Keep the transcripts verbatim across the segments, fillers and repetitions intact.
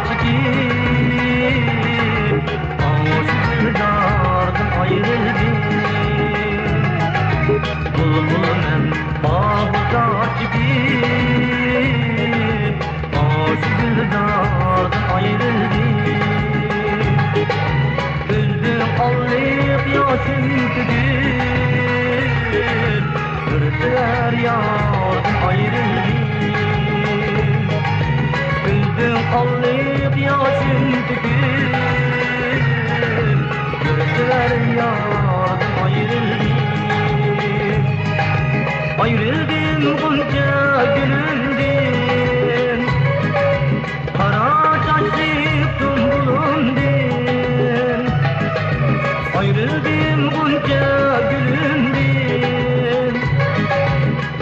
چېكىپ، ئاشۇ دىلداردىن ئايرىلدىم. بۇلبۇل مەن باغدا چېكىپ، ئاشۇ دىلداردىن ئايرىلدىم. كۈزدىن ئاللىق ياشىم تۆكۈپ، بىر سۆيەر ياردىن ئايرىلدىم. كۈزدىن ئاللىق ياشىم تۆكۈپ، بىر سۆيەر ياردىن ئايرىلدىم. ئايرىلدىم غۇنچە گۈلۈمدىن، قارا چاچلىق سۇمبۇلۇمدىن. ئايرىلدىم غۇنچە گۈلۈمدىن،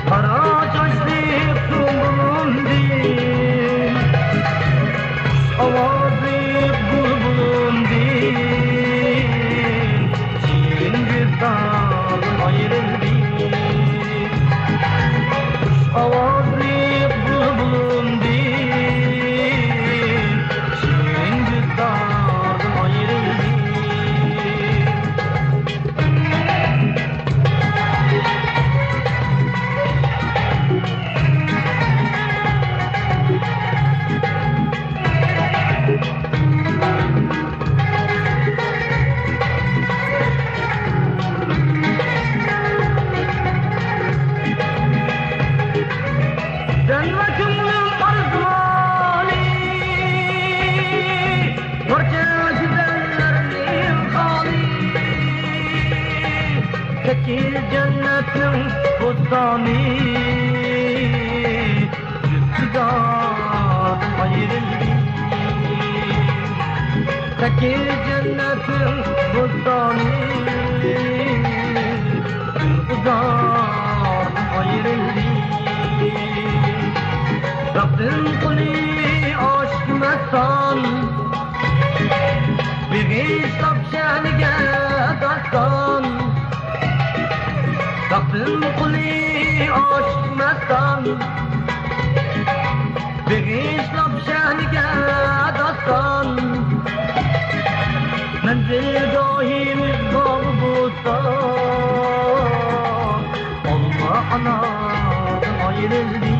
قارا چاچلىق سۇمبۇلۇمدىن. خۇش ئاۋازلىق بۇلبۇلۇمدىن، شېرىن گۈلزاردىن ئايرىلدىم. خۇش ئاۋازلىق بۇلبۇلۇمدىن، شېرىن گۈلزاردىن ئايرىلدىم. سەنلا كۆڭلۈم ئارزۇلى، پارچە گۈزەللەرنىڭ خالى. سەككىز جەننەتنىڭ بوستانى، يۈز خۇدادىن ئايرىلدىم. سەككىز جەننەتنىڭ بوستانى، يۈز خۇدادىن ئايرىلدىم. تاپتىم قۇلى ئاشىق مەستان، بېغىشلاپ شەنىگە داستان. تاپتىم قۇلى ئاشىق مەستان، بېغىشلاپ شەنىگە داستان. مەنزىلگاھىمىز باغ بوستان، ئالما ئانادىن ئايرىلدى.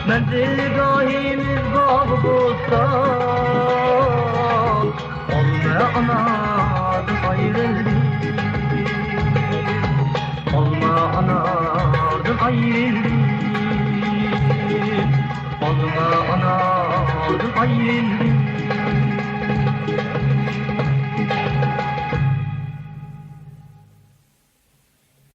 مەنزىلگاھىمىز باغ بوستان، ئالما ئانادىن ئايرىلدى. ئالما ئانادىن ئايرىلدى. ئالما ئانادىن ئايرىلدى.